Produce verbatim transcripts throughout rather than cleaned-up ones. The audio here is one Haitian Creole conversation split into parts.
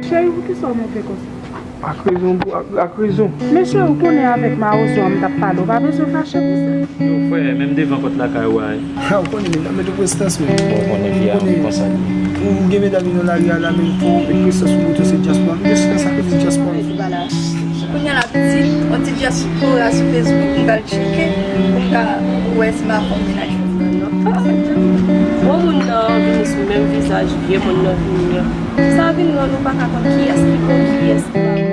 Cheri, poukisa w move konsa? Ak rezon, bro, ak, ak rezon. Men cheri, ou konnen avèk mawozo a m t ap pale, ou pa bezwen fache pou sa. Yo, frè, menm devan pòt lakay ou a. Ha, ou konnen, men, nan mete prestans, men. Bon, ou konnen vi a, wi, konsa li ye. Ou gen medam nan lari a la, men, fò w met prestans pou moute se dyaspora. Gen sou sa, se dyaspora. Kounye a l ap di, on ti dyaspora sou Facebook, m pral tcheke, pou m ka wè si m a fè yon mennaj. Bon moun nan vini sou menm vizaj vye moun nan vini an. Sa vin rann ou pa ka konn kiyès ki bon, kiyès ki pa bon.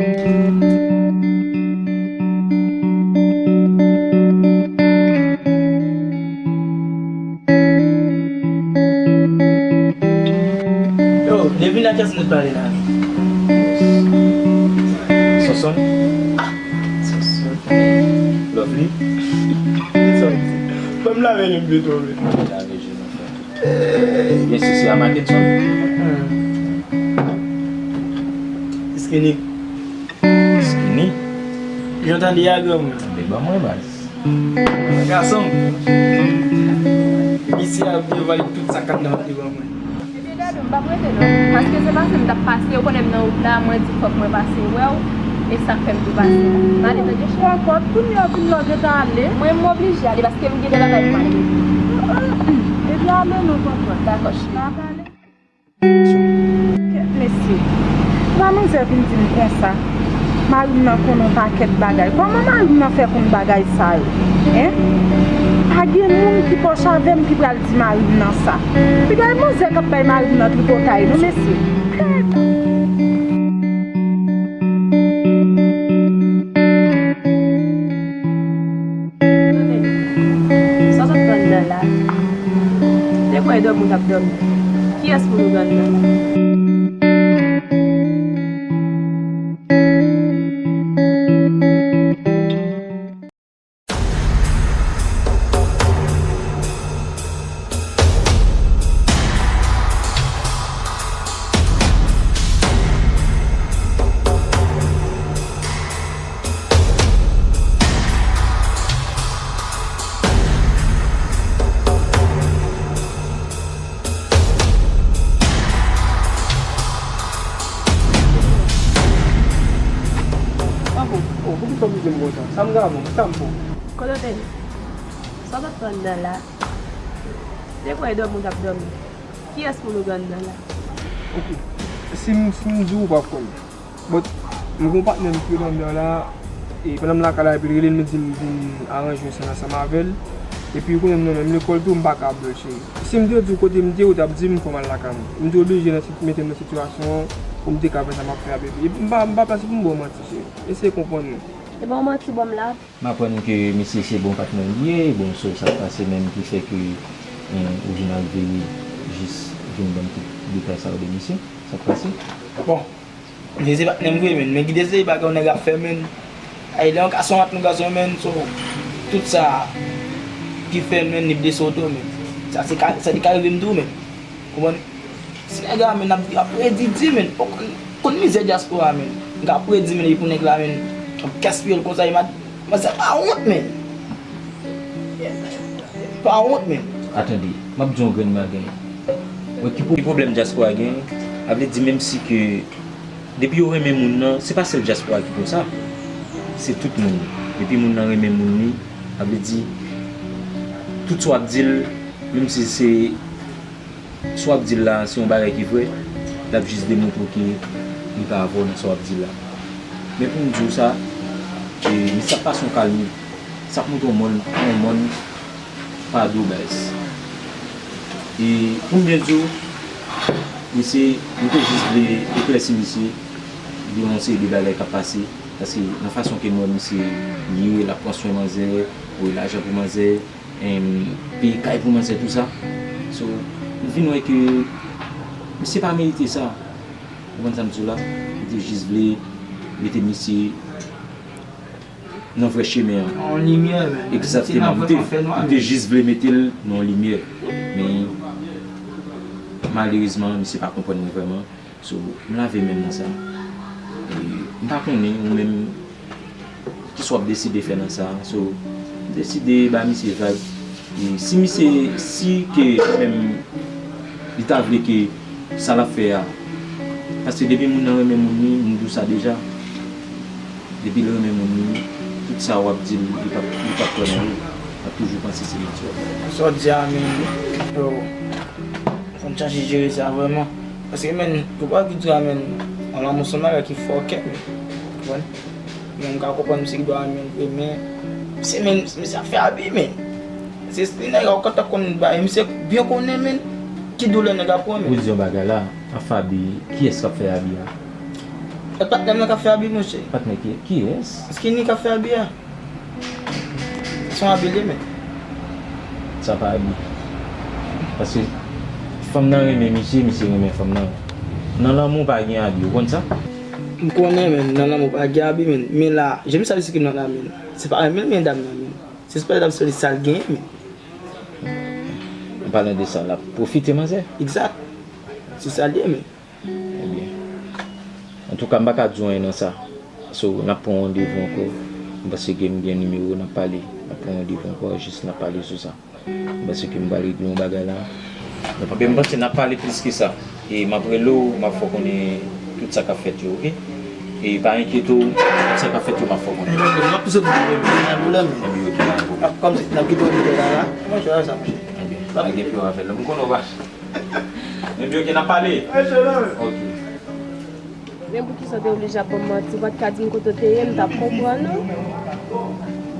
Yo, Devina, kiyès nou t pale la? Sonson? Ah, Sonson. Lovely. Fè m lave je m pito, men. Lave je nou fè. Byen si se a Mackenson. Skinny. Skinny. Jan tande a granmoun. Li ban mwen baz. Gason. Misye ap devale tout sa k anndan an devan mwen. Ebyen, Dadou, m p ap rete non. Paske se pase m t ap pase, ou konnen m nan wout la, mwen di fòk mwen pase wè w, e sa k fè m tou pase la. M ale tande cheri. Kòkòt, kounye a w vin la w gentan ale. Mwen, m oblije ale paske m gen de bagay pou m ale regle. Ebyen, ale non, kòkòt. Dakò, cheri. N ap ale. Kèt mesye. Kòman manzè vin di m konsa? Mari m nan konnen yon pakèt bagay. Kòman mari m nan fè konn bagay sa yo? Hein? Pa gen moun ki pwòch avè m ki pral di mari m nan sa. Piga e manzè k ap bay mari m nan tripotay, non, mesye. Sa w t ap tann nan la? Te kwè e dòmi w t ap dòmi. Kiyès moun ou gen nan? Pafo, oh, poukisa w bliye m konsa? Sa m gen avè w, sa m fè w? Kote w te ye? Sa w t ap tann nan la? Te kwè e dòmi w t ap dòmi. Kiyès moun ou gen nan la? Ok. Si m, si m di w, ou p ap konnen. But, m gen yon patnè m ki rele anndan la, e pandan m lakay la, epi l rele m, li di m vin aranje yon sèn ansanm avè l. Epi ou konnen m nan menm lekòl tou, m pa ka ba l, cheri. Si m te di w kote m te ye, ou t ap di m fò m al lakay mwen. M te oblije nan sit-, mete m nan sitiyasyon an pou m te ka fè sa m ap fè a, baby. Epi m pa, m pa plase pou m ba w manti, cheri. Eseye konprann mwen. E pa yon manti ban m la. M aprann ke misye se bon patnè w li ye, bon, so sa k pase menm ki fè ke, eh, ou vin al veye jis vin ban m tout detay sa yo de misye, sa k pase? Bon, misye se patnè m vre, men, men kite se bagay yon nèg ap fè, men. Ay, lè yon gason ap yon gason, men, so, tout sa ki fè, men, li blese w tou, men. Sa se ka, sa te ka rive m tou, men. Konprann? Si nèg la, men, ap, ap redi di, men, ou konn, konn mizè dyaspora, men. Nèg ap redi, men, epi pou nèg la, men, ap gaspiye l konsa, e mad-, manzè pa wont, men. Pa wont, men. Atande, m ap di w yon grenn bagay. Wè ki pwo-, ki pwoblèm dyaspora gen, a vle di menm si ke depi yo renmen moun nan, se pa sèl dyaspora ki konsa. Se tout moun. Depi moun nan renmen moun li, a vle di, tout sa w ap di l, menm si se Si w ap di l la, se yon bagay ki vre, l ap jis demontre w ke li pa avè w nan sa w ap di l la. Men pou m di w sa, e, misye ap pase yon kalmi, sa ap montre yon mòn, yon mòn pa do baz. E pou m byen di w, misye, m te jis vle eklèsi misye de yon seri de bagay k ap pase, paske nan fason ke m wè misye ye, l ap pran swen manzè, voye lajan pou manzè, em, peye kay pou manzè, tou sa. So, m vin wè ke misye pa merite sa. Ou konprann sa m di w la? M te jis vle mete misye nan vrè chemen an. Nan yon limyè, men. Egzakteman. M te, m te jis vle mete l nan yon limyè. Men, malerezman, misye pa konprann mwen vrèman. So, m lave men m nan sa. E, m pa konnen ou menm kisa w ap deside fè nan sa. So, m deside ba misye vag. E si misye, si ke li menm, li ta vle ke sa l ap fè a, Paske depi moun nan renmen moun li, m di w sa deja. Depi l renmen moun li, tout sa w ap di l, li p ap, li p ap kwè nan ou. L ap toujou panse se manti w ap bay. Sa w di a, men, yo, fò n chanje jere sa vrèman. Paske, men, yo pa ki di a, men, an lanmou se yon bagay ki fò kè, men. Konprann? Men m ka konprann misye ki dwe renmen vre, men misye, men, misye ap fè abi, men. Se espri nèg la, ou kontan konn bagay, misye byen konnen, men, ki doulè nèg la pran, men. Ou di yon bagay la, a Faby, kiyès k ap fè abi a? E patnè m nan k ap fè abi, monchè. Patnè ki, kiyès? Skinny k ap fè abi a. Se yon abi li ye, men. Sa pa abi. Paske fanm nan renmen misye, misye renmen fanm nan. Nan lanmou pa gen abi, ou konn sa? M konnen, men nan lanmou pa gen abi, men. Men la, jan misye ap diskite nan la, men. Se pa renmen l gen dam nan, men. Se sipòte l ap sipòte sa l genyen, men. An palan de sa, l ap pwofite manzè. Egzak. Se sa l ye, men. Ebyen. Antouka, m pa ka di w anyen nan sa. So, n ap pran randevou ankò. M panse ke m gen nimewo w, n ap pale. N ap pran randevou ankò, jis n ap pale sou sa. M panse ke m pral regle yon bagay la. Ebyen, m panse n ap pale plis ke sa. E m ap rele w, m ap fè w konnen tout sa k ap fèt yo, oke? E pa enkyete w, tout sa k ap fèt yo, m ap fè w konnen. Ebyen, m ap pouse pou mwen, pa gen pwoblèm. Ebyen, oke, pa gen pwoblèm. Kòmsi n ap kite w nan la, la. Mwen, jwe sa, monchè. Ebyen, pa gen pwoblèm avè l. M konnen w pa. Ebyen, oke, n ap pale. Oke. Men poukisa w te oblije ap ban m manti? Ou pa t ka di m kote w te ye, m t ap konprann ou.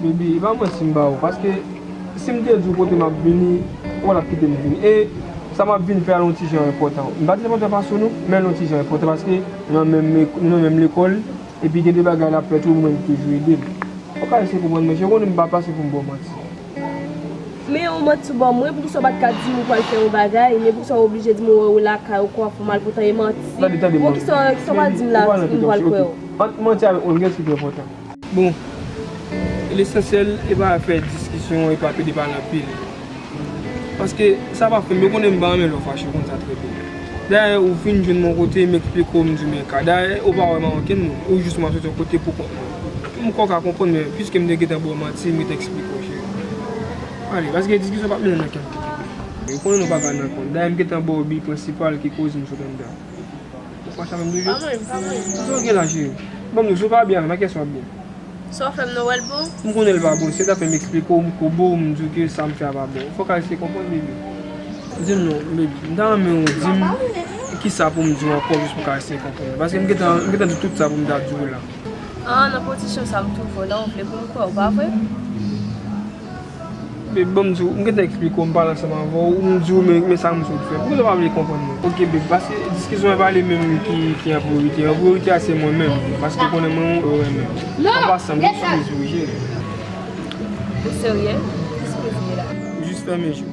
Baby, e pa manti m ba ou, paske si m te di w kote m ap vini, ou pa t ap kite m vini. E sa m ap vin fè a yon ti jan enpòtan. M pa di l enpòtan pase w non, men l yon ti jan enpòtan paske nou nan menm, nou nan menm lekòl, epi gen de bagay l ap fè tou, mwen m toujou ede l. Ou ka eseye konprann mwen, je konnen m pa pase pou m ba w manti. Men yon manti w ban mwen, poukisa w pa t ka di m ou pral fè yon bagay, men poukisa w oblije di m ou wè ou lakay ou kwafè w malpwotan, e manti. Tande, tande, mwen. Poukisa, kisa w pral di m la, m pral kwè w? Ant manti avèk mwen, gen ki pi enpòtan. Bon, lesansyèl, e pa fè diskisyon, e pa pede pale anpil. Paske sa pa fè m, yo konnen m pa renmen lè w fache, ou konn sa trè byen. Dayè, ou vin jwenn mwen kote, m eksplike w, m di w men ka. Dayè, ou pa wè m a okenn moun, ou jis m ap soti yon kote pou kont mwen. M kwè w ka konprann, men piske m te gentan ba w manti, m gentan eksplike w, cheri. Ale, paske diskisyon p ap mennen n ankenn kote. Ou konnen nou pa ka nan kont. Dayè, m gentan ba w bi prensipal ki koz m sot anndan. Ou pa sa menm toujou? Pa mwen, pa mwen. Kisa w gen la, cheri? Bon, m di w, si w pa byen avè m, a kiyès w ap byen? Sa w fè m nan wè l bon? M konnen l pa bon. Se ta fè m eksplike w, m koube w, m di w ke sa m fè a pa bon. Fòk a eseye konprann, baby. Di m non, baby. M ta renmen w di m kisa pou m di w ankò, jis pou w ka eseye konprann. Paske m gentan, m gentan di tout sa pou m ta di w la. Ah, nan pozisyon sa m twouve w la, ou vle pou m kwè w, pa vre? Babe, ban m di w, m gentan eksplike w, m pale ansanm avè w, m di w men, men sa m sot fè. Poukisa w pa vle konprann mwen? Ok, babe, paske diskisyon an pa li menm ki, ki an priyorite. An priyorite a se mwen menm, paske w konnen mwen ou renmen. An pasan, m eskize w, cheri. Ou serye? Kisa w vle la? Jis fèmen je w.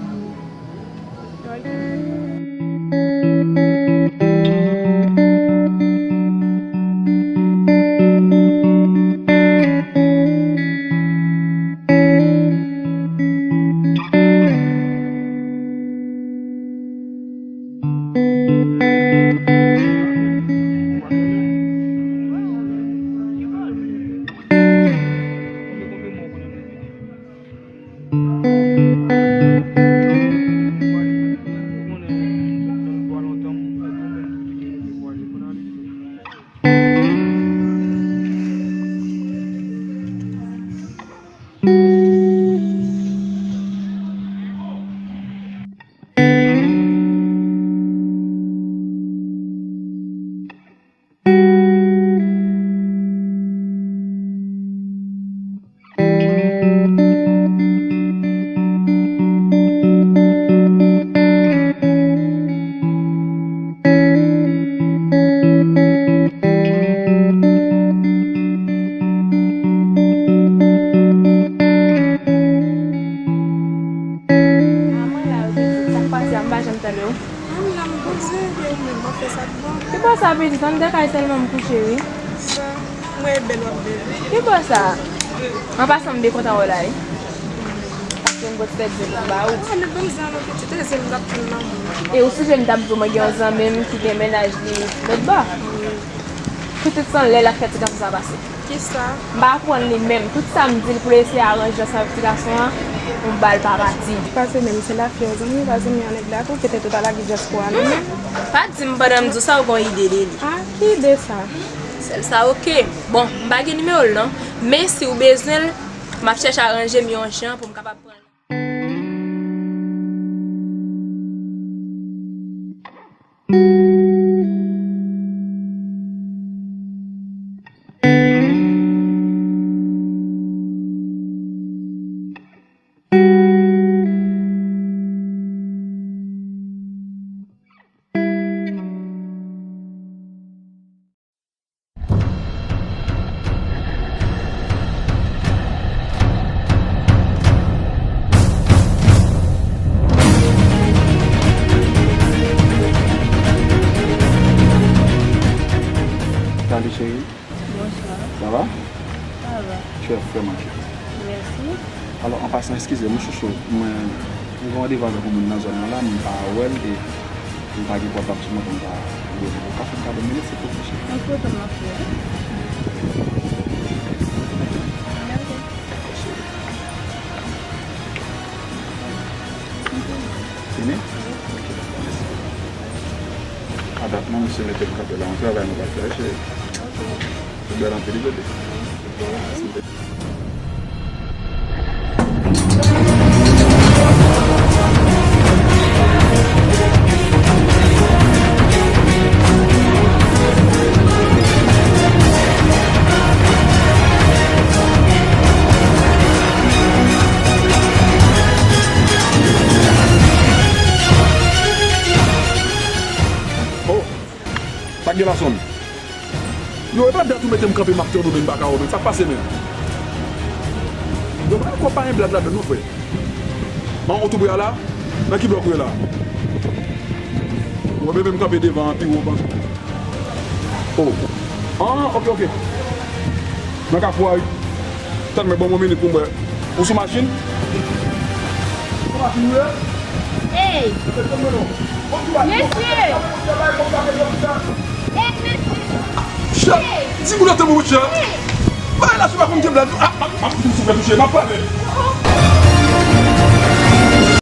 Manman la, yo te di, sa k pase a, m pa janm tande w. Mwen la m poze, epi ou menm w ap fè sa k bon. Ki bò sa, pitit? Anndan kay sèlman m kouche, wi. Sa, mwen e bèl w ap bèl. Ki bò sa? An pasan, m byen kontan wè w la, wi. Paske m gon ti tèt di pou m ba ou. Ah, men ban m zanmi pitit, e se m k ap tann lanmou. E ou sonje m t ap di w mwen gen yon zanmi m ki gen mennaj li lòt bò? Wi. Pitit, san lè l ap fè ti gason sa pase. Kisa? M pa konprann li menm. Tout sa m di l pou l eseye aranje ansanm avèk ti gason an, Yon bal pa pati. Pase menm se lafyè zanmi, pa zanmi an nèg la tou, petèt ou ta lage dyaspora nan men. Pa di m pandan m di w sa ou gon ide de li. Ah, ki ide sa? Sèl sa, oke. Bon, m pa gen nimewo l non, men si w bezwen l, m ap chèche aranje m yon jan pou m kapab pran l. Salut chérie. Bonsoir. Ça va? Ça va. Tu es vraiment jolie. Merci. Alò, an pasan, eskize m, chouchou. Mwen, mwen gen randevou avèk yon moun nan zòn nan la, m pa wè l, e m pa gen pòtab sou mwen pou m ta rele l. Ou ka fè m kado minit, silvouplè, cheri? Yon foto m ap fè. Fini? Ok, dakò, mèsi. A dat menm, se mete m kanpe la, yon travay nou pral fè, cheri. Ou bèl anpil wi, bebe. Oh! Sa k gen la sonn. Yo, e pa dat ou mete m kanpe, m ap tann ou, men m pa ka wè w, men sa k pase menm? Yo, pa yon kòb, pa yon blag ladann non, frè. An, ou tou pre a la? Nan ki blòk ou ye la? Ou wè, bebe, m kanpe devan an, pi wo, panse. Oh. Ah, ok, ok. Nan Kafou a, wi. Tann mwen, ban m yon minit pou m wè. Ou sou machin? Ou sou machin ou ye? Ey! Mesye! Ey, mesye! Chè! Di moun yo tann mwen, chè! Ey! Bay la, se pa konn gen blag. Ah, ah, ah, m sou fè touche, m ap pale. Oh, oh.